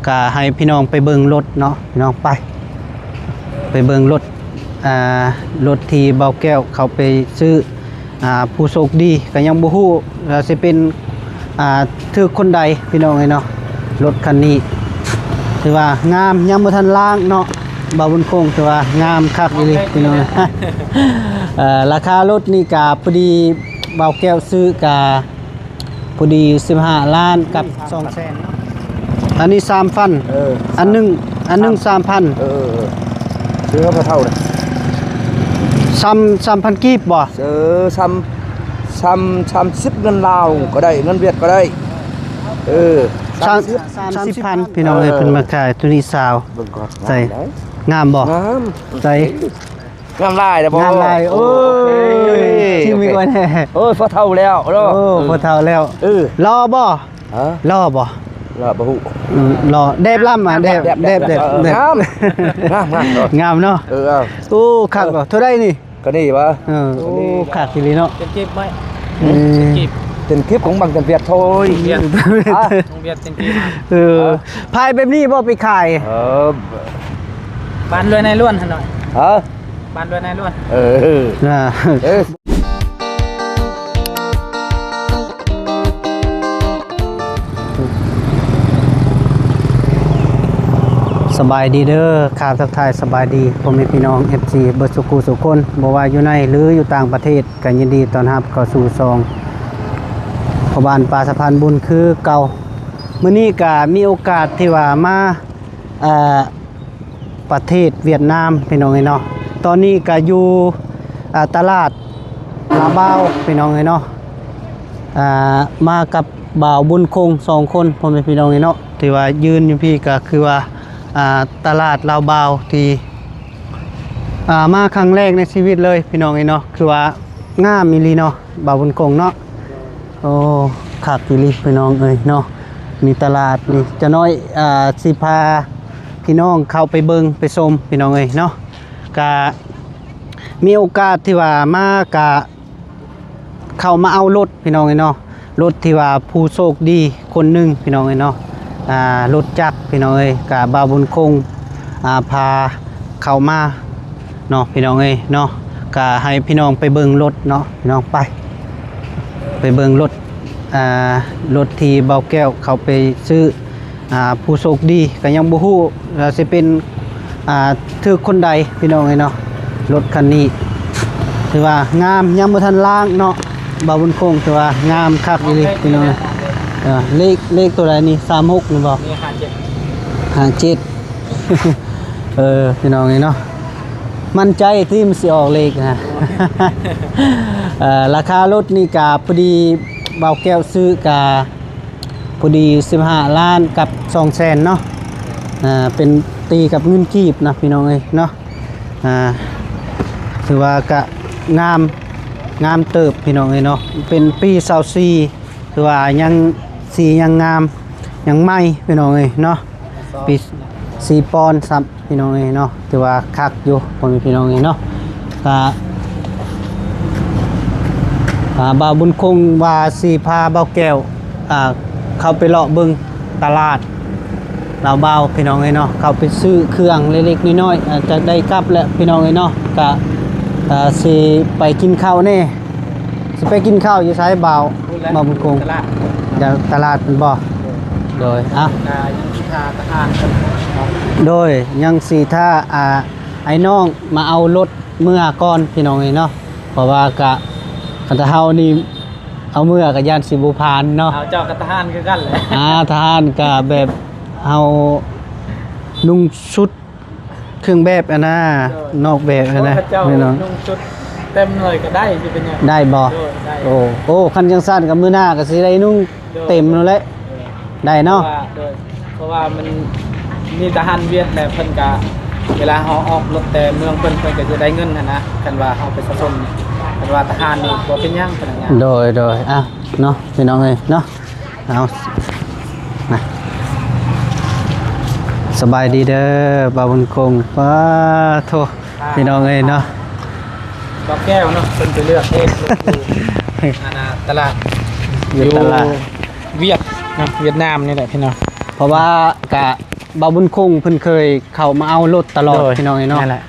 ກະໃຫ້ພີ່ນ້ອງໄປເບິ່ງລົດເນາະ ພີ່ນ້ອງ ໄປ ໄປເບິ່ງລົດ ອ່າ ລົດທີ່ບ່າວແກ້ວເຂົາໄປຊື້ ອ່າ ຜູ້ໂຊກດີກະຍັງບໍ່ຮູ້ວ່າຊິເປັນ ອ່າ ຖືກຄົນໃດ ພີ່ນ້ອງເອີຍເນາະ. ລົດຄັນນີ້ຖືວ່າງາມ ຍັງບໍ່ທັນລ້າງເນາະ ບ່າວບຸນຄົງ ຖືວ່າງາມຄັກອີ່ຫຼີ ພີ່ນ້ອງ. ເອີ ລາຄາລົດນີ້ກະພໍດີ ບ່າວແກ້ວຊື້ກະ ພໍດີສິບຫ້າລ້ານກັບສອງແສນເນາະ. ອັນນີ້ສາມພັນ ເອີ ອັນໜຶ່ງ ອັນໜຶ່ງສາມພັນ ເອີ ເອີ ເອີ ຊື້ໃຫ້ພໍ່ເຖົ້ານະ ສາມ ສາມພັນກີບບໍ່? ເອີ ສາມ ສາມ ສາມສິບເງິນລາວກໍໄດ້ ເງິນຫວຽດກໍໄດ້ ເອີ ສາມສິບ ສາມສິບພັນ ພີ່ນ້ອງເອີຍ. ເອີ ເພິ່ນມາຂາຍໂຕນີ້ຊາວ ເບິ່ງກ່ອນ ໃສ່ ງາມບໍ່? ງາມ ໃສ່ ງາມຫຼາຍເດ້ບໍ່? ງາມຫຼາຍ ໂອ້ຍ ໂອ້ຍ ທີ່ມີກ່ອນແທ້ ໂອ້ຍ ພໍ່ເຖົ້າແລ້ວເນາະ ໂອ້ ເອີ ພໍ່ເຖົ້າແລ້ວ ເອີ ຫຼໍ່ບໍ່? ຮະ? ຫຼໍ່ບໍ່? ຫຼໍ່ບໍ່ຮູ້ ອືມ ຫຼໍ່ ແດບລຳ ອະ ແດບ ແດບ ແດບ ແດບ ເອີ ງາມ ງາມ ງາມເນາະ ງາມເນາະ ເອີ ເອີ ໂອ້ ຄັກບໍ່? ເອີ ເທົ່າໃດນີ້? ກະນີ້ຫວາ? ເອີ ໂອ້ ຄັກອີ່ຫຼີເນາະ ເປັນກີບໄວ້ ອືມ ເປັນກີບ ເປັນກີບຂອງບັງຈັນວຽດໂທຍ ວຽດ ຮະ? ຂອງວຽດເປັນກີບ ເອີ ພາຍແບບນີ້ບໍ່ໄປຂາຍ? ເອີ ບ້ານລວຍນາຍລ້ວນຫັ້ນໜ້ອຍ ຮະ? ບ້ານດ້ວຍນາຍລ້ວນ ເອີ ເອີ ເອີ ສະບາຍດີເດີ ຂ້າທັກທາຍສະບາຍດີພໍ່ແມ່ພີ່ນ້ອງ ເອັຟຊີ ເບິດສູ່ຄູ່ສູ່ຄົນ ບໍ່ວ່າຢູ່ໃນ ຫຼື ຢູ່ຕ່າງປະເທດ ກໍຍິນດີຕ້ອນຮັບເຂົ້າສູ່ຊ່ອງພໍ່ບ້ານປ່າສະພານບຸນຄືເກົ່າ. ມື້ນີ້ກໍມີໂອກາດທີ່ວ່າມາ ເອີ ປະເທດຫວຽດນາມ ພີ່ນ້ອງເອີຍເນາະ. ຕອນນີ້ກໍຢູ່ ອ່າ ຕະຫຼາດລາວບາວ ພີ່ນ້ອງເອີຍເນາະ. ອ່າ ມາກັບບ່າວບຸນຄົງສອງຄົນ ພໍ່ແມ່ພີ່ນ້ອງເອີຍເນາະ. ທີ່ວ່າຢືນຢູ່ພີ້ກໍຄືວ່າ ອ່າ ຕະຫຼາດລາວບາວທີ່ ອ່າ ມາຄັ້ງແລກໃນຊີວິດເລີຍ ພີ່ນ້ອງເອີຍເນາະ. ຄືວ່າງາມອີ່ຫຼີເນາະ ບ່າວບຸນຄົງເນາະ. ໂອ້ ຄັກອີ່ຫຼີພີ່ນ້ອງເອີຍເນາະ. ມີຕະຫຼາດນີ້ ຈະໜ້ອຍ ອ່າ ຊິພາພີ່ນ້ອງເຂົ້າໄປເບິ່ງໄປຊົມ ພີ່ນ້ອງເອີຍເນາະ. ກະມີໂອກາດທີ່ວ່າມາ ກະເຂົ້າມາເອົາລົດ ພີ່ນ້ອງເອີຍເນາະ. ລົດທີ່ວ່າຜູ້ໂຊກດີຄົນໜຶ່ງ ພີ່ນ້ອງເອີຍເນາະ. ອ່າ ລົດຈັກ ພີ່ນ້ອງເອີຍ ກະບ່າວບຸນຄົງ ອ່າ ພາເຂົ້າມາ ເນາະ ພີ່ນ້ອງເອີຍເນາະ. ກະໃຫ້ພີ່ນ້ອງໄປເບິ່ງລົດເນາະ ພີ່ນ້ອງ ໄປ ໄປເບິ່ງລົດ ອ່າ ລົດທີ່ບ່າວແກ້ວເຂົາໄປຊື້ ອ່າ ຜູ້ໂຊກດີ ກະຍັງບໍ່ຮູ້ວ່າຊິເປັນ ອ່າ ຖືກຄົນໃດ ພີ່ນ້ອງເອີຍເນາະ. ລົດຄັນນີ້ຖືວ່າງາມ ຍັງບໍ່ທັນລ້າງເນາະ ບ່າວບຸນຄົງ ຖືວ່າງາມຄັກອີ່ຫຼີ ພີ່ນ້ອງເອີຍ. ເອີ ເລກ ເລກໂຕໃດນີ້? ສາມຫົກ ນີ້ບໍ່? ນີ້ ຫ້າເຈັດ ຫ້າເຈັດ ເອີ ພີ່ນ້ອງເອີຍເນາະ. ໝັ້ນໃຈທີ່ມັນຊິອອກເລກນະ. ເອີ ລາຄາລົດນີ້ກະພໍດີ ບ່າວແກ້ວຊື້ກະພໍດີສິບຫ້າລ້ານກັບສອງແສນເນາະ. ອ່າ ເປັນ ຕີກັບເງິນກີບນະ ພີ່ນ້ອງເອີຍເນາະ. ອ່າ ຖືວ່າກະງາມ ງາມເຕີບ ພີ່ນ້ອງເອີຍເນາະ. ເປັນປີຊາວສີ່ ຖືວ່າຍັງ ສີຍັງງາມ ຍັງໃໝ່ ພີ່ນ້ອງເອີຍເນາະ. ປີສີ່ປອນຊ້ຳ ພີ່ນ້ອງເອີຍເນາະ. ຖືວ່າຄັກຢູ່ ພໍ່ແມ່ພີ່ນ້ອງເອີຍເນາະ. ກະ ອ່າ ບ່າວບຸນຄົງວ່າຊິພາບ່າວແກ້ວ ອ່າ ເຂົ້າໄປເລາະເບິ່ງຕະຫຼາດລາວບາວ ພີ່ນ້ອງເອີຍເນາະ. ເຂົ້າໄປຊື້ເຄື່ອງເລັກໆນ້ອຍໆ ອາດຈະໄດ້ກັບແຫຼະ ພີ່ນ້ອງເອີຍເນາະ. ກະ ອ່າ ຊິໄປກິນເຂົ້າແດ່. ຊິໄປກິນເຂົ້າຢູ່ໃສບ່າວ? ພຸ້ນແຫຼະ ບ່າວບຸນຄົງ ຕະຫຼາດ ຕະຫຼາດແມ່ນບໍ່? ໂດຍ ໂດຍ ອ່ະ ກະຍັງຊິຖ້າທະຫານກ່ອນເນາະ. ໂດຍ ຍັງຊິຖ້າ ອ່າ ອ້າຍນ້ອງມາເອົາລົດເມືອກ່ອນ ພີ່ນ້ອງເອີຍເນາະ. ເພາະວ່າກະ ຄັນຖ້າເຮົານີ້ເອົາເມືອກະຢ້ານຊິບໍ່ຜ່ານເນາະ. ເອົາ ເຈົ້າກະທະຫານຄືກັນແຫຼະ. ອ່າ ທະຫານກະແບບເຮົານຸ່ງຊຸດ ເຄື່ອງແບບຫັ້ນນະ ໂດຍ ນອກແບບຫັ້ນນະ ເພາະວ່າເຈົ້າ ພີ່ນ້ອງ ນຸ່ງຊຸດເຕັມເລີຍກໍໄດ້ ຊິເປັນຫຍັງ? ໄດ້ບໍ່? ໂດຍ ໄດ້ ໂອ້ ໂອ້ ຄັນຈັ່ງຊັ້ນກໍມື້ໜ້າກໍຊິໄດ້ນຸ່ງ ໂດຍ ເຕັມນັ້ນແຫຼະ ໂດຍ ໄດ້ເນາະ. ເພາະວ່າ ໂດຍ ເພາະວ່າມັນມີທະຫານຫວຽດແຫຼະ ເພິ່ນກໍ ເວລາເຮົາອອກລົດແຕ່ເມືອງເພິ່ນ ເພິ່ນກໍຈະໄດ້ເງິນຫັ້ນນະ. ຄັນວ່າເຮົາປະຊາຊົນ ຄັນວ່າທະຫານນີ້ບໍ່ເປັນຫຍັງ ພະນັກງານ ໂດຍ ໂດຍ ອ່ະ ເນາະ ພີ່ນ້ອງເອີຍເນາະ. ເອົາ ນະ ສະບາຍດີເດີ ບ່າວບຸນຄົງ. ປາໂທ ພີ່ນ້ອງເອີຍເນາະ ບ່າວແກ້ວເນາະ ເພິ່ນໄປເລືອກເອງຢູ່ ອັນນ່າ ຕະຫຼາດ ຢູ່ ຢູ່ຕະຫຼາດຫວຽດນາມ ຫວຽດນາມນີ້ແຫຼະ ພີ່ນ້ອງ. ເພາະວ່າກະ ບ່າວບຸນຄົງເພິ່ນເຄີຍເຂົ້າມາເອົາລົດຕະຫຼອດ ໂດຍ ພີ່ນ້ອງເອີຍເນາະ ນັ້ນແຫຼະ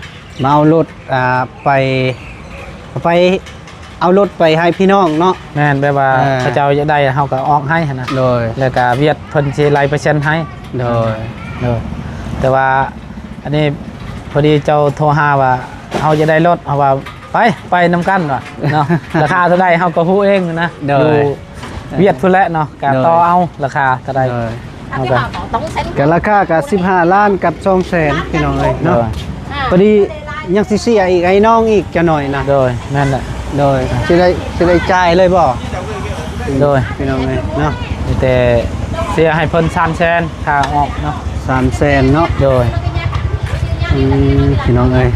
ມາເອົາລົດ ອ່າ ໄປ ໄປເອົາລົດໄປໃຫ້ພີ່ນ້ອງເນາະ ແມ່ນ ແບບວ່າ ເອີ ເຂົາເຈົ້າຢາກໄດ້ເຮົາກໍອອກໃຫ້ຫັ້ນນະ ໂດຍ ແລ້ວກໍຫວຽດເພິ່ນຊິໄລ່ເປີເຊັນໃຫ້ ໂດຍ ໂດຍ ແຕ່ວ່າອັນນີ້ພໍດີເຈົ້າໂທຫາວ່າ ເຮົາຢາກໄດ້ລົດ ເຮົາວ່າ ໄປ ໄປນຳກັນວ່າເນາະ ລາຄາເທົ່າໃດເຮົາກໍຮູ້ເອງນະ ໂດຍ ຢູ່ຫວຽດພຸ້ນແຫຼະເນາະ ກະ ໂດຍ ຕໍ່ເອົາລາຄາເທົ່າໃດ ໂດຍ ເຮົາກະ ກະລາຄາກະສິບຫ້າລ້ານກັບສອງແສນ ພີ່ນ້ອງເອີຍເນາະ ໂດຍ ພໍດີຍັງຊິເສຍອີກໃຫ້ນ້ອງອີກຈັກໜ້ອຍນະ ໂດຍ ແມ່ນແຫຼະ ໂດຍ ຊິໄດ້ ຊິໄດ້ຈ່າຍເລີຍບໍ່? ໂດຍ ພີ່ນ້ອງເອີຍເນາະ ມີແຕ່ເສຍໃຫ້ເພິ່ນສາມແສນ ຄ່າອອກເນາະ ສາມແສນເນາະ ໂດຍ ອືມ ພີ່ນ້ອງເອີຍ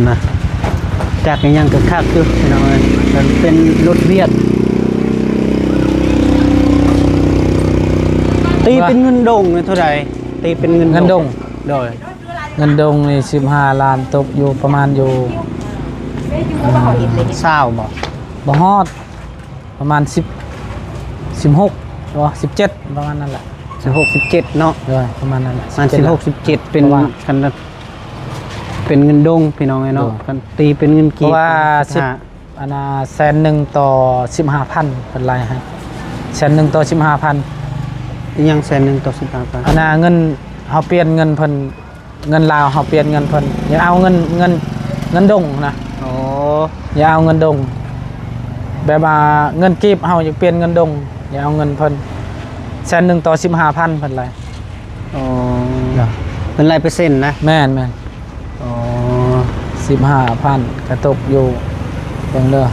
ນະ ຈັກອີ່ຫຍັງກໍຄັກຢູ່ ພີ່ນ້ອງເອີຍ ມັນເປັນລົດຫວຽດ ຕີເປັນເງິນດົງນີ້ເທົ່າໃດ? ຕີເປັນເງິນ ເງິນດົງ ໂດຍ ເງິນດົງນີ້ສິບຫ້າລ້ານ ຕົກຢູ່ປະມານຢູ່ ອ່າ ຊາວບໍ່? ບໍ່ຮອດ ປະມານສິບ ສິບຫົກບໍ່ ສິບເຈັດ ປະມານນັ້ນແຫຼະ ສິບຫົກ ສິບເຈັດເນາະ ໂດຍ ປະມານນັ້ນແຫຼະ ປະມານສິບຫົກ ສິບເຈັດ ເປັນ ຄັນເປັນເງິນດົງ ພີ່ນ້ອງເອີຍເນາະ ໂດຍ ຄັນຕີເປັນເງິນກີບ ເພາະວ່າສິບຫ້າ ອັນນ່າ ແສນໜຶ່ງຕໍ່ສິບຫ້າພັນ ເພິ່ນໄລ່ໃຫ້ ແສນໜຶ່ງຕໍ່ສິບຫ້າພັນ ອີ່ຫຍັງແສນໜຶ່ງຕໍ່ສິບຫ້າພັນ? ອັນນ່າ ເງິນ ເຮົາປ່ຽນເງິນເພິ່ນ ເງິນລາວເຮົາປ່ຽນເງິນເພິ່ນ ຢ່າເອົາເງິນ ເງິນ ເງິນດົງນະ ອໍ ຢ່າເອົາເງິນດົງ ແບບວ່າເງິນກີບເຮົາຢາກປ່ຽນເງິນດົງ ຢ່າເອົາເງິນເພິ່ນ ແສນໜຶ່ງຕໍ່ສິບຫ້າພັນ ເພິ່ນໄລ່ ອໍ ເພິ່ນໄລ່ເປີເຊັນນະ ແມ່ນໆ ອໍ ສິບຫ້າພັນ ກະຕົກຢູ່ ເບິ່ງເດີ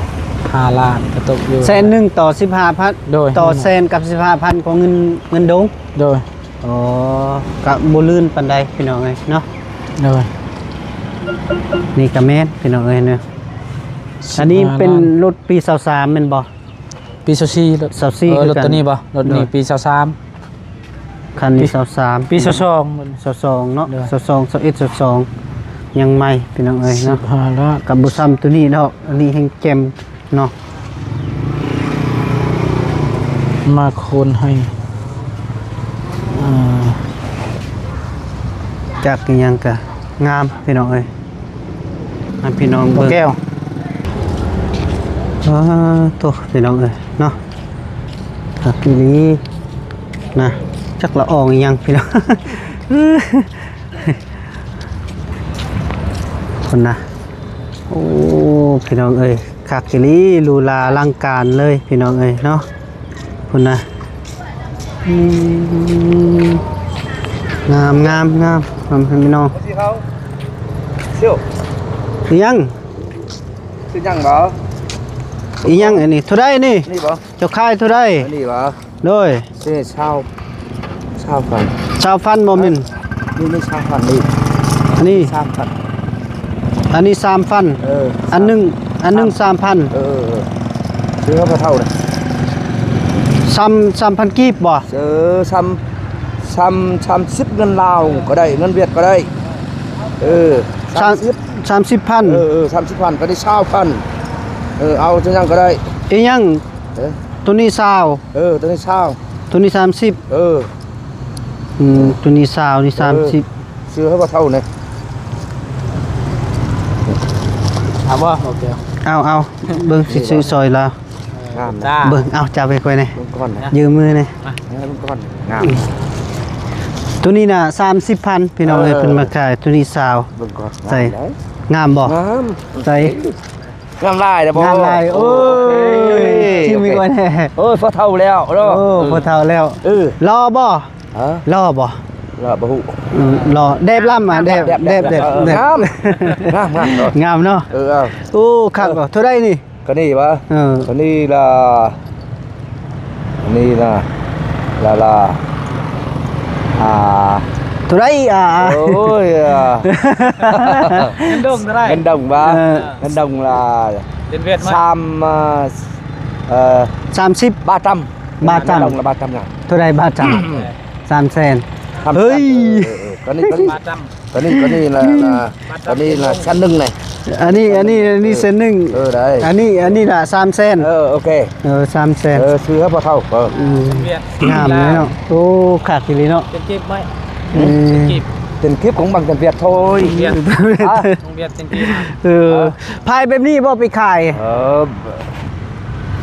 ຫ້າລ້ານ ກະຕົກຢູ່ ແສນໜຶ່ງຕໍ່ສິບຫ້າພັນ ໂດຍ ຕໍ່ແສນກັບສິບຫ້າພັນ ຂອງເງິນ ເງິນດົງ ໂດຍ ອໍ ກະບໍ່ລື່ນປານໃດພີ່ນ້ອງເອີຍເນາະ ໂດຍ ນີ້ກະແມ່ນພີ່ນ້ອງເອີຍເນາະ ອັນນີ້ເປັນລົດປີຊາວສາມແມ່ນບໍ່? ປີຊາວສີ່ ລົດ ຊາວສີ່ ເອີ ລົດໂຕນີ້ບໍ່? ລົດນີ້ ໂດຍ ປີຊາວສາມ ຄັນນີ້ຊາວສາມ ປີຊາວສອງ ຊາວສອງເນາະ ໂດຍ ຊາວສອງ ຊາວເອັດ ຊາວສອງ ຍັງໃໝ່ພີ່ນ້ອງເອີຍເນາະ ສິບຫ້າລ້ານ ກະບໍ່ຊ່ຳໂຕນີ້ດອກ ອັນນີ້ແຮ່ງແຈ່ມ ເນາະ ມາໂຄນໃຫ້ ອ່າ ຈັກອີ່ຫຍັງກະງາມພີ່ນ້ອງເອີຍ ໃຫ້ພີ່ນ້ອງເບິ່ງ ແກ້ວ ອ່າ ໂຕ ພີ່ນ້ອງເອີຍເນາະ ຄັກອີ່ຫຼີນະ ຈັກລະອອງອີ່ຫຍັງພີ່ນ້ອງ ພຸ້ນນະ ໂອ້ ພີ່ນ້ອງເອີຍ ຄັກອີ່ຫຼີ ຫຼູຫຼາອະລັງການເລີຍພີ່ນ້ອງເອີຍເນາະ ພຸ້ນນະ ອືມ ງາມ ງາມ ງາມ ງາມພີ່ນ້ອງ ອີ່ຫຍັງ? ຊື້ຫຍັງບໍ່? ອີ່ຫຍັງອັນນີ້? ເທົ່າໃດນີ້? ນີ້ບໍ່? ເຈົ້າຂາຍເທົ່າໃດ? ອັນນີ້ບໍ່? ໂດຍ ເອີ ຊາວ ຊາວພັນ ຊາວພັນບໍ່ແມ່ນ ນີ້ ນີ້ຊາວພັນນີ້ ອັນນີ້ ສາມພັນ ອັນນີ້ສາມພັນ ເອີ ອັນໜຶ່ງ ອັນໜຶ່ງສາມພັນ ເອີ ເອີ ເອີ ຊື້ໃຫ້ພໍ່ເຖົ້ານະ ສາມ ສາມພັນກີບບໍ່? ເອີ ສາມ ສາມ ສາມສິບເງິນລາວກໍໄດ້ ເງິນຫວຽດກໍໄດ້ ເອີ ສາມ ສາມສິບ ສາມສິບພັນ ເອີ ເອີ ສາມສິບພັນ ກໍໄດ້ຊາວພັນ ເອີ ເອົາຈັ່ງຫຍັງກໍໄດ້ ອີ່ຫຍັງ? ເອີ ໂຕນີ້ຊາວ ເອີ ໂຕນີ້ຊາວ ໂຕນີ້ສາມສິບ ເອີ ອືມ ໂຕນີ້ຊາວ ນີ້ສາມສິບ ເອີ ຊື້ໃຫ້ພໍ່ເຖົ້າແດ່ ເອົາບໍ່? ໂອເຄ ເອົາ ເອົາ ເບິ່ງຊິຊື້ຊ່ອຍລາວ ງາມນະ ເບິ່ງ ເອົາ ຈັບໃຫ້ຂ້ອຍແດ່ ເບິ່ງກ່ອນນະ ຢືມມືແດ່ ມາ ເບິ່ງກ່ອນ ງາມ ອືມ ໂຕນີ້ນະ ສາມສິບພັນ ພີ່ນ້ອງເອີຍ ເອີ ເພິ່ນມາຂາຍ ໂຕນີ້ຊາວ ເບິ່ງກ່ອນ ໃສ່ ງາມບໍ່? ງາມ ງາມບໍ່? ໃສ່ ງາມຫຼາຍເດ້ບໍ່? ງາມຫຼາຍ ໂອ້ຍ ໂອ້ຍ ຊື່ມີກ່ອນແທ້ ໂອ້ຍ ພໍເຖົ້າແລ້ວເນາະ ໂອ້ ພໍເຖົ້າແລ້ວ ເອີ ຫຼໍ່ບໍ່? ຮະ ຫຼໍ່ບໍ່? ຫຼໍ່ບໍ່ຮູ້ ອືມ ຫຼໍ່ ແດບລຳ ອະ ແດບ ແດບ ແດບ ແດບ ເອີ ງາມ ງາມ ງາມເນາະ ງາມເນາະ ເອີ ເອົາ ໂອ້ ຄັກບໍ່? ເທົ່າໃດນີ້? ກະນີ້ຫວາ? ເອີ ກະນີ້ລະ ອັນນີ້ນະ ລະ ລະ ອ່າ ເທົ່າໃດ? ອ່າ ໂອ້ຍ ອ່າ ເງິນດົງເທົ່າໃດ? ເງິນດົງຫວາ? ເອີ ເງິນດົງລະ ເປັນຫວຽດມາ ສາມ ເອີ ສາມສິບ ບາດຈຳ ບາດຈຳ ເງິນດົງລະບາດຈຳນະ ເທົ່າໃດບາດຈຳ? ສາມແສນ ສາມແສນ ເຮີ້ຍ ເອີ ເອີ ເອີ ກະນີ້ ກະນີ້ ບາດຈຳ ກະນີ້ ກະນີ້ລະ ກະນີ້ລະ ຊັ້ນໜຶ່ງແຫຼະ ອັນນີ້ ອັນນີ້ ອັນນີ້ເສັ້ນໜຶ່ງ ເອີ ໄດ້ ອັນນີ້ ອັນນີ້ລະສາມແສນ ເອີ ໂອເຄ ເອີ ສາມແສນ ເອີ ຊື້ໃຫ້ພໍ່ເຖົ້າ ເອີ ອືມ ວຽດ ງາມເລີຍເນາະ ໂອ້ ຄັກອີ່ຫຼີເນາະ ເປັນກີບໄວ້ ເອີ ເປັນກີບ ເປັນກີບຂອງບັງຈັນວຽດໂທຍ ວຽດ ວຽດ ເປັນກີບ ເອີ ພາຍແບບນີ້ບໍ່ໄປຂາຍ ເອີ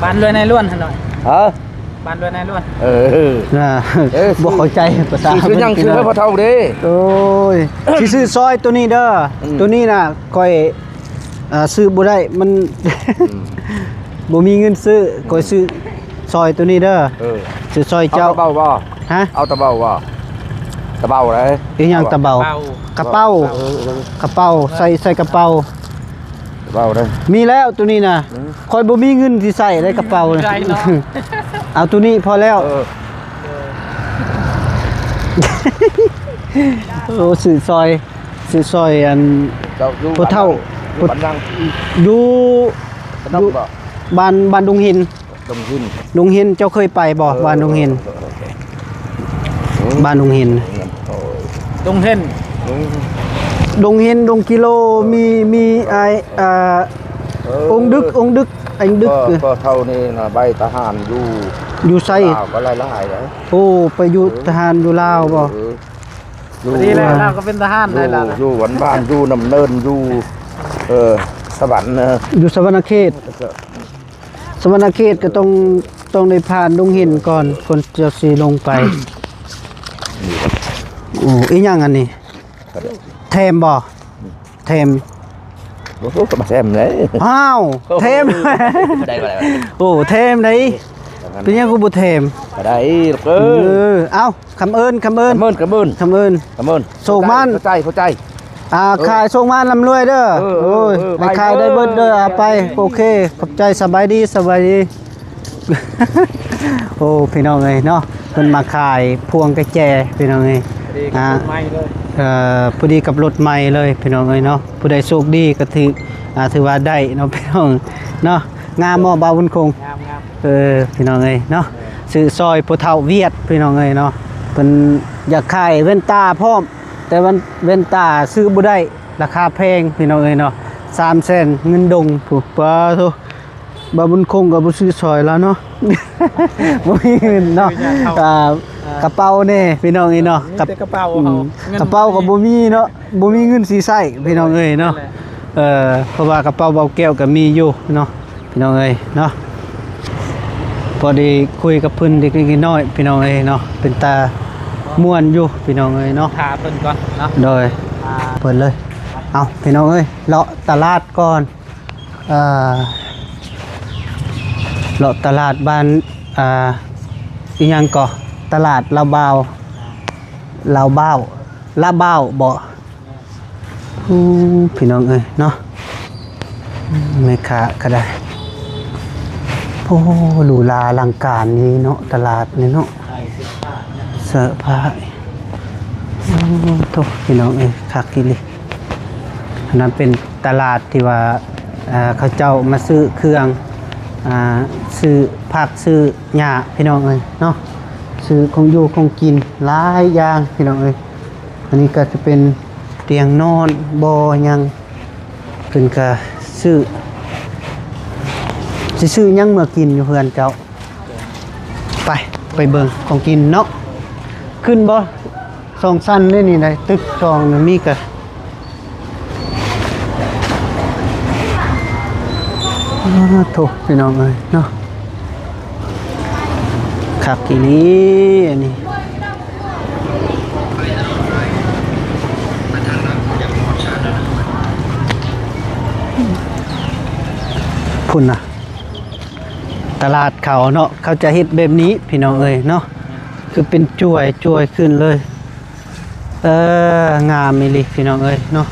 ບ້ານລວຍນາຍຫຼວງຫັ້ນເນາະ ຮະ ບ້ານລວຍນາຍຫຼວງ ເອີ ນະ ເອີ ບໍ່ເຂົ້າໃຈພາສາ ຊື້ຫຍັງ ຊື້ໃຫ້ພໍ່ເຖົ້າເດ້ ໂອ້ຍ ຊິຊື້ຊອຍໂຕນີ້ເດີ ອືມ ໂຕນີ້ນະ ຂ້ອຍ ອ່າ ຊື້ບໍ່ໄດ້ ມັນ ອືມ ບໍ່ມີເງິນຊື້ ຂ້ອຍຊື້ຊອຍໂຕນີ້ເດີ ເອີ ຊື້ຊອຍເຈົ້າ ເອົາຕະເບົາບໍ່ ຮະ ເອົາຕະເບົາບໍ່ ຕະເບົາໃດ ອີຫຍັງຕະເບົາ ກະເປົາ ເອີ ເອີ ກະເປົາ ໃສ່ ໃສ່ກະເປົາ ເວົ້າໄດ້ ມີແລ້ວໂຕນີ້ນະ ອືມ ຂ້ອຍບໍ່ມີເງິນຊິໃສ່ໃນກະເປົານະ ໃສ່ເນາະ ເອົາໂຕນີ້ພໍແລ້ວ ເອີ ໂອ້ ຊື້ຊອຍ ຊື້ຊອຍອັນ ເຈົ້າຢູ່ ພໍ່ເຖົ້າ ຢູ່ບ້ານຫຍັງ ຢູ່ ບ້ານ ຢູ່ ບ້ານ ບ້ານດົງເຫັນ ດົງເຫັນ ດົງເຫັນ ເຈົ້າເຄີຍໄປບໍ່ ເອີ ບ້ານດົງເຫັນ ເອີ ເອີ ບ້ານດົງເຫັນ ດົງເຫັນ ດົງເຫັນ ດົງກິໂລ ມີ ມີໄອ້ ອ່າ ເອີ ອົງດຶກ ອົງດຶກ ອົງດຶກ ພໍ່ເຖົ້ານີ້ນະ ໄປທະຫານຢູ່ ຢູ່ໃສ ລາວກໍຫຼາຍໆ ເດ້ ໂອ້ ໄປຢູ່ ເອີ ທະຫານຢູ່ລາວບໍ່ ເອີ ຢູ່ ພໍດີແລ້ວ ລາວກໍເປັນທະຫານໄດ້ລະ ຢູ່ບ້ານ ຢູ່ນຳເນີນ ຢູ່ ເອີ ສະຫວັນ ເອີ ຢູ່ສະຫວັນນະເຂດ ສະຫວັນນະເຂດກໍຕ້ອງ ຕ້ອງໄດ້ຜ່ານດົງເຫັນກ່ອນ ກ່ອນຈະຊິລົງໄປ ໂອ້ ອີຫຍັງອັນນີ້ ແຖມບໍ່ ແຖມ ໂອ້ໂຫ ກໍມາແຖມເດ້ ອ້າວ ແຖມ ບໍ່ໄດ້ ບໍ່ໄດ້ ໂອ້ ແຖມໄດ໋ ເປັນຫຍັງຄືບໍ່ແຖມ ກໍໄດ້ ເອີ ເອີ ເອົ້າ ຄຳເອີ້ນ ຄຳເອີ້ນ ຄຳເອີ້ນ ຄຳເອີ້ນ ຄຳເອີ້ນ ໂຊກໝານ ເຂົ້າໃຈ ເຂົ້າໃຈ ອ່າ ເອີ ຂາຍໂຊກໝານລ່ຳລວຍເດີ ເອີ ເອີ ໂອ້ຍ ເອີ ໃຫ້ຂາຍໄດ້ເບິດເດີ ເອີ ເອົາໄປ ໂອເຄ ຂອບໃຈ ສະບາຍດີ ສະບາຍດີ ໂອ້ ພີ່ນ້ອງເອີຍເນາະ ເພິ່ນມາຂາຍພວງກະແຈ ພີ່ນ້ອງເອີຍ ພໍດີກັບ ອ່າ ລົດໃໝ່ເລີຍ ເອີ ພໍດີກັບລົດໃໝ່ເລີຍ ພີ່ນ້ອງເອີຍເນາະ ຜູ້ໃດໂຊກດີກໍຖື ອ່າ ຖືວ່າໄດ້ເນາະ ພີ່ນ້ອງເນາະ ງາມບໍ່ ບ່າວບຸນຄົງ ງາມໆ ເອີ ພີ່ນ້ອງເອີຍເນາະ ເອີ ຊື້ຊອຍຜູ້ເຖົ້າຫວຽດ ພີ່ນ້ອງເອີຍເນາະ ເພິ່ນຢາກຂາຍແວ່ນຕາພ້ອມ ແຕ່ວ່າແວ່ນຕາຊື້ບໍ່ໄດ້ ລາຄາແພງ ພີ່ນ້ອງເອີຍເນາະ ສາມແສນເງິນດົງພຸ້ນ ປາໂທ ບ່າວບຸນຄົງກໍບໍ່ຊື້ຊອຍລາວເນາະ ບໍ່ມີເງິນເນາະ ຊື້ຫຍັງເຂົ້າ ອ່າ ອ່າ ກະເປົາແດ່ ພີ່ນ້ອງເອີຍເນາະ ມີແຕ່ກະເປົາ ອືມ ເຮົາ ເງິນ ກະເປົາກໍບໍ່ມີເນາະ ບໍ່ມີເງິນຊິໃຊ້ ພີ່ນ້ອງເອີຍເນາະ ນັ້ນແຫຼະ ເອີ ເພາະວ່າກະເປົາເບົາແກ້ວກໍມີຢູ່ເນາະ ພີ່ນ້ອງເອີຍເນາະ ພໍດີຄຸຍກັບເພິ່ນເລັກໆນ້ອຍໆ ພີ່ນ້ອງເອີຍເນາະ ເປັນຕາມ່ວນຢູ່ ພີ່ນ້ອງເອີຍເນາະ ຖ້າເພິ່ນກ່ອນເນາະ ໂດຍ ອ່າ ເພິ່ນເລີຍ ເອົ້າ ພີ່ນ້ອງເອີຍ ເລາະຕະຫຼາດກ່ອນ ເອີ ເລາະຕະຫຼາດບ້ານ ອ່າ ອີຫຍັງເກາະ ຕະຫຼາດລາວບ່າວ ລາວບ່າວ ລາວບ່າວບໍ? ໂອ້ ພີ່ນ້ອງເອີຍເນາະ ແມ່ຄ້າກໍໄດ້ ໂອ້ ຫຼູຫຼາອະລັງການນີ້ເນາະ ຕະຫຼາດນີ້ເນາະ ເສື້ອຜ້າ ໂອ້ໂທ້ ພີ່ນ້ອງເອີຍ ຄັກອີ່ຫຼີ ອັນນັ້ນເປັນຕະຫຼາດທີ່ວ່າ ເຂົາເຈົ້າມາຊື້ເຄື່ອງ ຊື້ຜັກຊື້ຫຍ້າ ພີ່ນ້ອງເອີຍເນາະ ຊື້ຂອງຢູ່ຂອງກິນຫຼາຍຢ່າງ ພີ່ນ້ອງເອີຍ. ອັນນີ້ກໍຈະເປັນຕຽງນອນ ບໍ່ຫຍັງ ເພິ່ນກໍຊື້ ຊິຊື້ຫຍັງເມືອກິນຢູ່ເຮືອນເຈົ້າ? ໄປ ໄປເບິ່ງຂອງກິນເນາະ. ຂຶ້ນບໍ່? ສອງຊັ້ນເດ້ນີ້ໄດ໋ ຕຶກສອງນີ້ມີກະ ໂອ້ໂທ້ ພີ່ນ້ອງເອີຍເນາະ ຄັກອີ່ຫຼີອັນນີ້ ພຸ້ນນະ ຕະຫຼາດເຂົາເນາະ ເຂົາຈະເຮັດແບບນີ້ ພີ່ນ້ອງເອີຍເນາະ ຄືເປັນຈວຍ ຈວຍຂຶ້ນເລີຍ. ເອີ ງາມອີ່ຫຼີພີ່ນ້ອງເອີຍເນາະ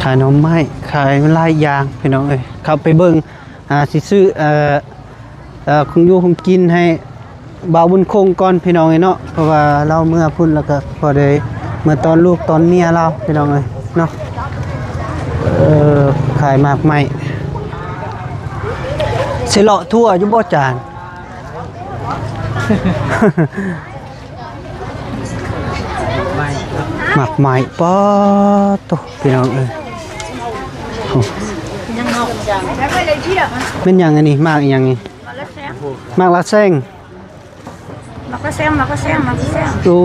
ຂາຍໜໍ່ໄມ້ ຂາຍຫຼາຍຢ່າງພີ່ນ້ອງເອີຍ ເຂົ້າໄປເບິ່ງ ອ່າ ຊິຊື້ ເອີ ເອີ ຂອງຢູ່ຂອງກິນໃຫ້ ບ່າວບຸນຄົງກ່ອນພີ່ນ້ອງເອີຍເນາະ ເພາະວ່າລາວເມືອພຸ້ນ ແລ້ວກໍພໍໄດ້ເມືອຕ້ອນລູກຕ້ອນເມຍລາວພີ່ນ້ອງເອີຍເນາະ ເອີ ຂາຍໝາກໄມ້ ຊິເລາະທົ່ວຢູ່ບໍ່ຈານ? ໝາກໄມ້ ປາດໂທ້ ພີ່ນ້ອງເອີຍ ໂອ້ ແມ່ນຫຍັງອັນນີ້? ໝາກອີ່ຫຍັງນີ້? ໝາກລະແຊງ ໝາກລະແຊງ ໝາກລະແຊງ ໝາກລະແຊງ ໂອ້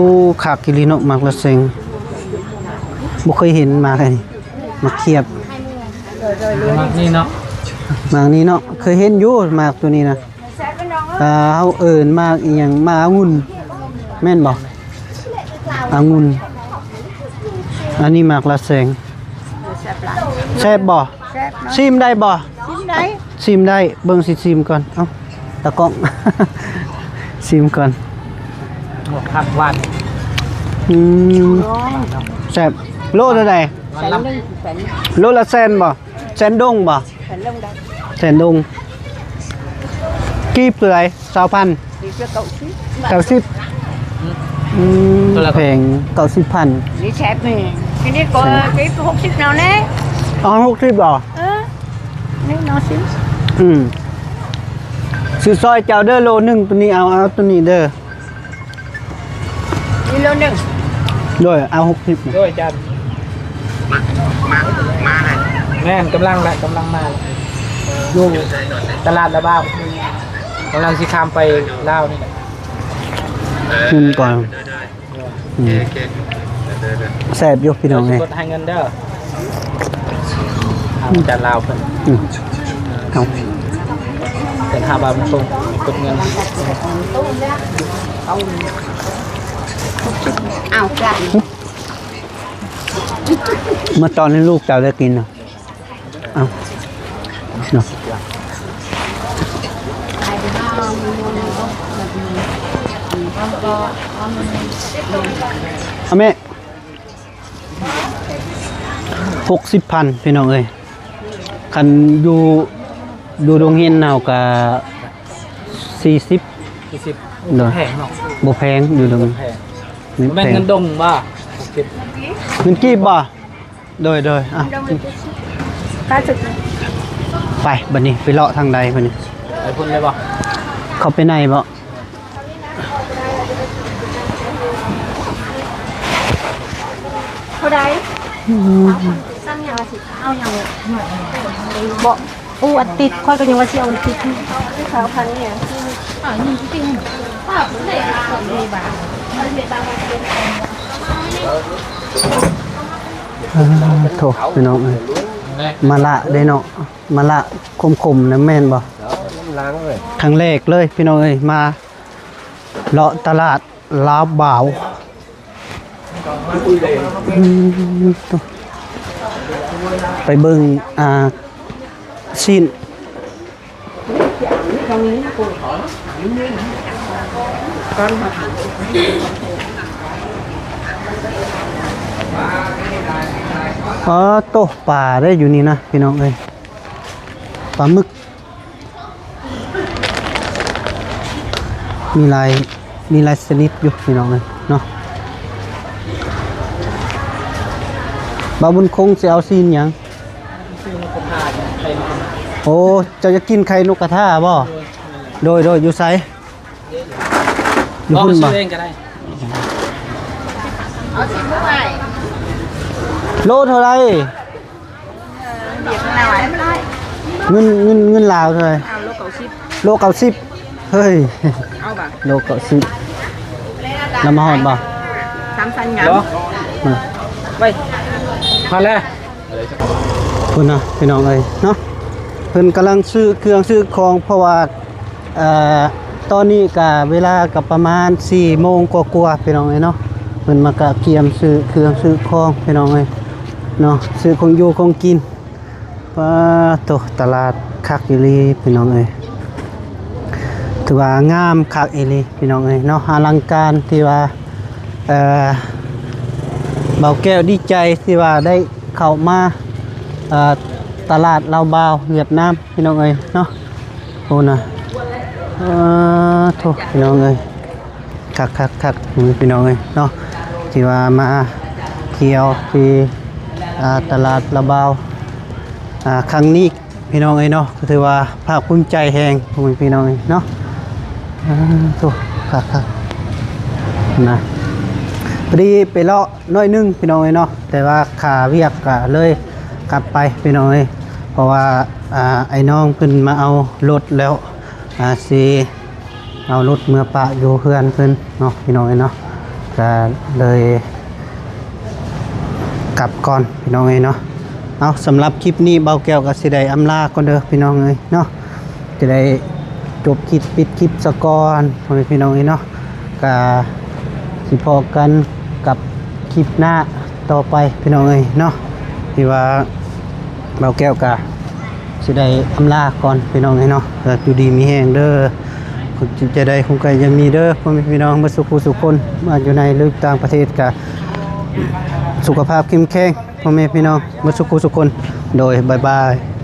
ຄັກອີ່ຫຼີເນາະ ໝາກລະແຊງ ບໍ່ເຄີຍເຫັນໝາກອັນນີ້ ໝາກຂຽບ ໝາກນີ້ເນາະ ໝາກນີ້ເນາະ ເຄີຍເຫັນຢູ່ໝາກໂຕນີ້ນະ. ອ່າ ເຮົາເອີ້ນໝາກອີ່ຫຍັງ? ໝາກອະງຸ່ນ ແມ່ນບໍ່? ອະງຸ່ນ ອັນນີ້ໝາກລະແຊງ ແຊບຫຼາຍ ແຊບບໍ່? ແຊບເນາະ ຊີມໄດ້ບໍ່? ຊີມໄດ້ ຊີມໄດ້ ເບິ່ງຊິຊີມກ່ອນ ເອົ້າ ຕາກ້ອງ ຊີມກ່ອນ ໂອ້ ຄັກຫວານ ອືມ ແຊບ ໂລເທົ່າໃດ? ໂລລະແສນບໍ່? ແສນດົງບໍ່? ແສນດົງໄດ້ ແສນດົງ ກີບເທົ່າໃດ? ຊາວພັນ ກີບລະເກົ້າສິບ ເກົ້າສິບ ອືມ ແພງ ເກົ້າສິບພັນ ນີ້ແຊບນີ້ ທີນີ້ກໍ ແຊບ ກີບຫົກສິບແນວແນ່ ເອົາຫົກສິບບໍ່? ເອີ ນີ້ເນາະ ຊິ ອືມ ຊື້ຊ່ອຍເຈົ້າເດີ ໂລໜຶ່ງ ໂຕນີ້ເອົາ ເອົາໂຕນີ້ເດີ. ກິໂລໜຶ່ງ ໂດຍ ເອົາຫົກສິບ ໂດຍ ຈານ ມາ ມາ ມາແລ້ວ ແມ່ນ ກຳລັງແຫຼະ ກຳລັງມາແລ້ວ ຢູ່ຕະຫຼາດລາວບາວ ກຳລັງຊິຂ້າມໄປລາວນີ້ແຫຼະ ເງິນກ່ອນ ໂດຍ ອືມ ໂອເຄ ໂອເຄ ແຊບຢູ່ພີ່ນ້ອງເອີຍ ເດີ ເອົາ ຈານລາວເພິ່ນ ອືມ ເອົາ ເປັນຫ້າບາດ ມາສົ່ງ ກົດເງິນ ເອົາ ມາຕອນໃຫ້ລູກເຈົ້າໄດ້ກິນນະ ເອົາ ເນາະ ເອົາແມ່ ຫົກສິບພັນ ພີ່ນ້ອງເອີຍ ຄັນຢູ່ ຢູ່ໂຮງຮຽນເຮົາກະສີ່ສິບ ສີ່ສິບ ໂດຍ ແພງເນາະ ບໍ່ແພງ ຢູ່ໂຮງ ບໍ່ແພງ ບໍ່ແມ່ນເງິນດົງບໍ່? ຫົກສິບ ເງິນກີບບໍ່? ໂດຍ ໂດຍ ອ່ະ ໄປ ບັດນີ້ໄປເລາະທາງໃດບັດນີ້? ໄປພຸ້ນເລີຍບໍ່? ເຂົ້າໄປໃນບໍ່? ເທົ່າໃດ? ອືມ ສັ່ງຫຍັງ? ເອົາຫຍັງ? ບໍ່ ໂອ້ ອັນຕິດ ຂ້ອຍກໍຍັງວ່າຊິເອົາອັນຕິດ ຊາວພັນນີ້ ອ່າ ໂທ້ ພີ່ນ້ອງເອີຍ ມາລະເດ້ເນາະ ມາລະຂົມໆ ນະ ແມ່ນບໍ່? ຄັ້ງແລກເລີຍ ພີ່ນ້ອງເອີຍ ມາເລາະຕະຫຼາດລາວບາວ ອືມ ໄປເບິ່ງ ອ່າ ຊີ້ນ ປາໂຕ ປາໄດ້ຢູ່ນີ້ນະ ພີ່ນ້ອງເອີຍ ປາໝຶກ ມີຫຼາຍ ມີຫຼາຍຊະນິດຢູ່ ພີ່ນ້ອງເອີຍເນາະ ບ່າວບຸນຄົງຊິເອົາຊີ້ນຫຍັງ? ໂອ້ ເຈົ້າຢາກກິນໄຂ່ນົກກະທາບໍ່? ໂດຍ ໂດຍ ຢູ່ໃສ? ຢູ່ພຸ້ນບໍ່? ເອົາຊີ້ນບໍ່ໄດ້ ໂລເທົ່າໃດ? ເງິນ ເງິນ ເງິນລາວເທົ່າໃດ? ໂລເກົ້າສິບ ໂລເກົ້າສິບ ເຮີ້ຍ ເອົາບໍ່? ໂລເກົ້າສິບ ລະມາຮອດບໍ່? ສາມພັນຫຍັງ ມາ ໄວ້ ພັນແລ້ວ ພຸ້ນນະ ພີ່ນ້ອງເອີຍເນາະ ເພິ່ນກຳລັງຊື້ເຄື່ອງຊື້ຂອງ ເພາະວ່າ ເອີ ຕອນນີ້ກະເວລາກະປະມານສີ່ໂມງກວ່າໆ ພີ່ນ້ອງເອີຍເນາະ ເພິ່ນມາກະກຽມຊື້ເຄື່ອງຊື້ຂອງ ພີ່ນ້ອງເອີຍເນາະ ຊື້ຂອງຢູ່ຂອງກິນ ປາໂຕ ຕະຫຼາດຄັກອີ່ຫຼີ ພີ່ນ້ອງເອີຍ ຖືວ່າງາມຄັກອີ່ຫຼີ ພີ່ນ້ອງເອີຍເນາະ ອະລັງການ ທີ່ວ່າ ເອີ ບ່າວແກ້ວດີໃຈທີ່ວ່າໄດ້ເຂົ້າມາ ເອີ ຕະຫຼາດລາວບາວຫວຽດນາມ ພີ່ນ້ອງເອີຍເນາະ ໂອ້ນະ ເອີ ໂທ້ ພີ່ນ້ອງເອີຍ ຄັກໆໆ ພີ່ນ້ອງເອີຍເນາະ ທີ່ວ່າມາທ່ຽວທີ່ ອ່າ ຕະຫຼາດລາວບາວ ອ່າ ຄັ້ງນີ້ ພີ່ນ້ອງເອີຍເນາະ ກໍຖືວ່າພາກພູມໃຈແຮງ ພໍ່ແມ່ພີ່ນ້ອງເອີຍເນາະ ອ່າ ໂທ້ ຄັກໆ ນະ ພໍດີໄປເລາະໜ້ອຍໜຶ່ງພີ່ນ້ອງເອີຍເນາະ ແຕ່ວ່າຄາວຽກກະເລີຍກັບໄປພີ່ນ້ອງເອີຍ ເພາະວ່າ ອ່າ ອ້າຍນ້ອງເພິ່ນມາເອົາລົດແລ້ວ ອ່າ ຊິເອົາລົດເມືອປະຢູ່ເຮືອນເພິ່ນເນາະ ພີ່ນ້ອງເອີຍເນາະ ກະເລີຍກັບກ່ອນພີ່ນ້ອງເອີຍເນາະ. ເອົາ ສຳລັບຄລິບນີ້ ບ່າວແກ້ວກໍຊິໄດ້ອຳລາກ່ອນເດີພີ່ນ້ອງເອີຍເນາະ. ຈະໄດ້ຈົບຄລິບປິດຄລິບສາກ່ອນ ພໍ່ແມ່ພີ່ນ້ອງເອີຍເນາະ ກະຊິພໍ້ກັນກັບຄລິບໜ້າຕໍ່ໄປພີ່ນ້ອງເອີຍເນາະ ທີ່ວ່າບ່າວແກ້ວກະຊິໄດ້ອຳລາກ່ອນພີ່ນ້ອງເອີຍເນາະ ກະຢູ່ດີມີແຮງເດີ ຄວາມເຈັບຈະໄດ້ຄົງໄກຢ່າມີເດີ ພໍ່ແມ່ພີ່ນ້ອງເບິດສູ່ຜູ້ສູ່ຄົນ ວ່າຢູ່ໃນຫຼືຕ່າງປະເທດ ກະສຸຂະພາບເຂັ້ມແຂງ ພໍ່ແມ່ພີ່ນ້ອງເບິດສູ່ຜູ້ສູ່ຄົນ ໂດຍ ບາຍບາຍ.